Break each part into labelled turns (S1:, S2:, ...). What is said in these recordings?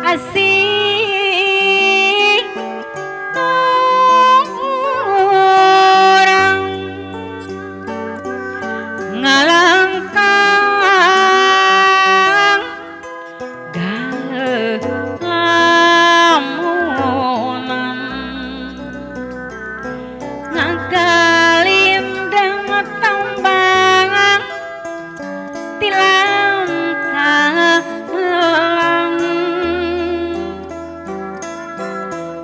S1: Asih orang ngalangkang galamunan ngagalindang tambang tilam kalang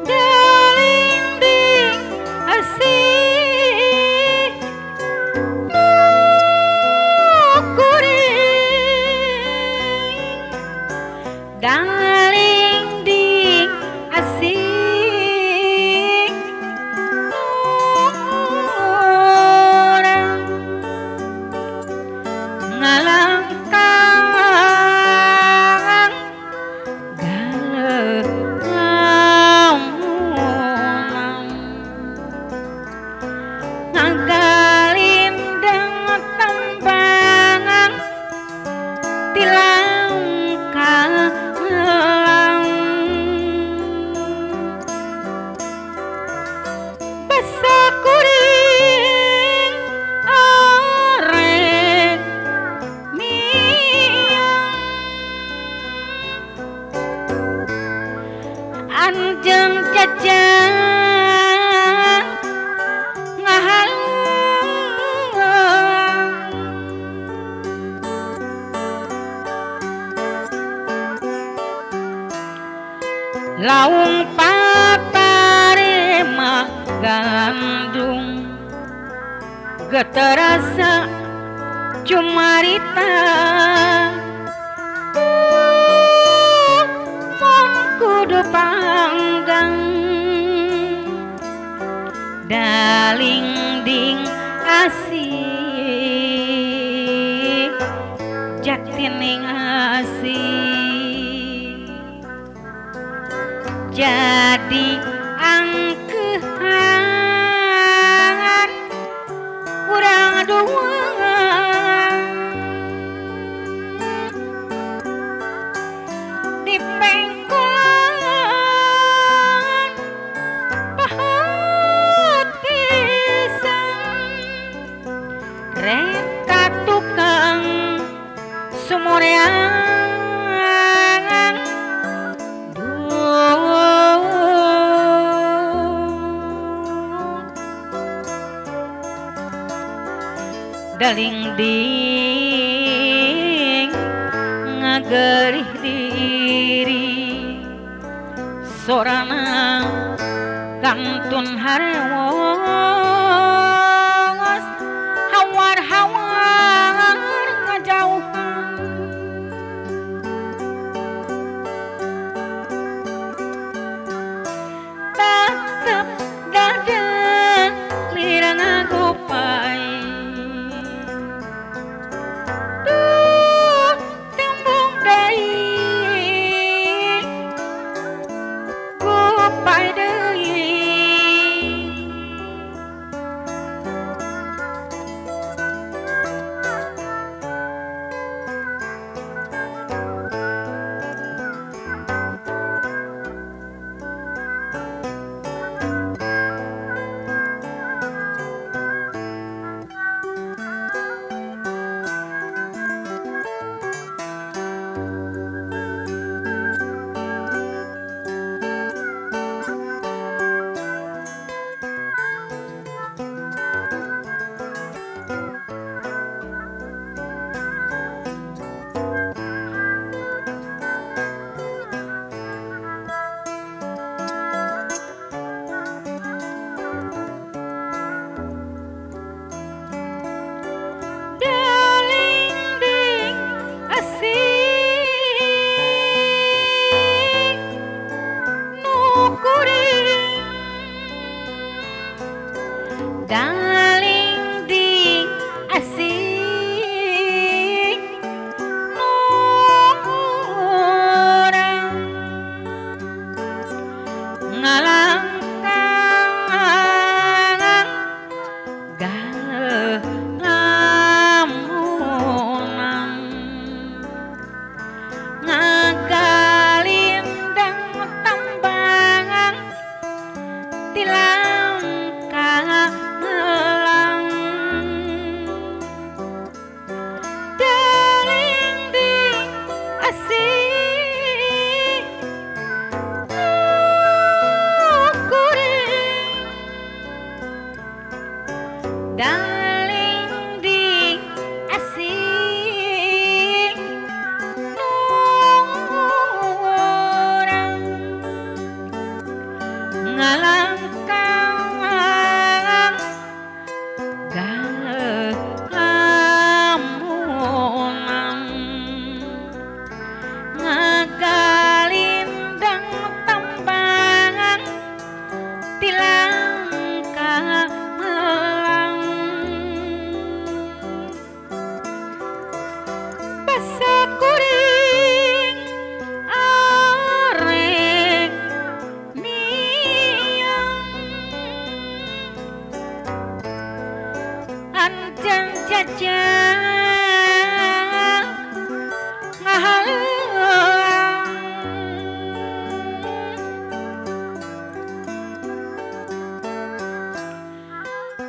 S1: galinding asih kuring dalinding asih orang ngalangkang galamunan ngagalindang tambangan tilang kalang basa kuring arek miang anjeun jajang ngahalang laung patarema gandung geterasa cumarita mun kudu panggang dalingding asih jatining asih jadi angkehan urang dua di pengkolan pahat pisan reka tukang sumoreang dalingding ngagerih diri sorana kantun harewos hawar-hawar ngajauhan tetep dada lirang ngagopai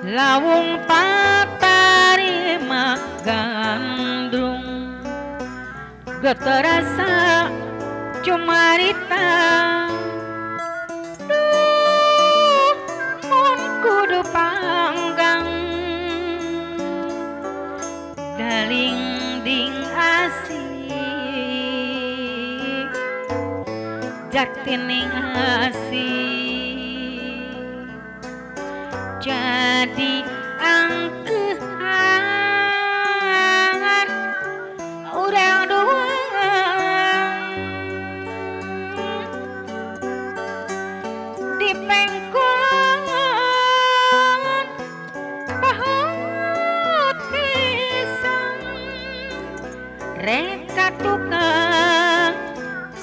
S1: Lawung patarima gandrung geterasa cumarita. Duh mun kudu panggang daling ding asih jatining asih jadi angkehan urang dua di pengkolan pahut pisang reka tukang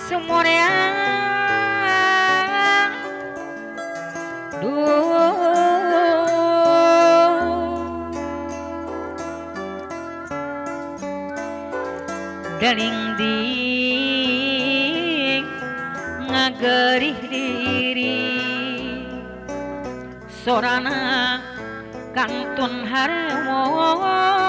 S1: sumoreang. Duh daling ding ngagerih diri sorana kantun harwo.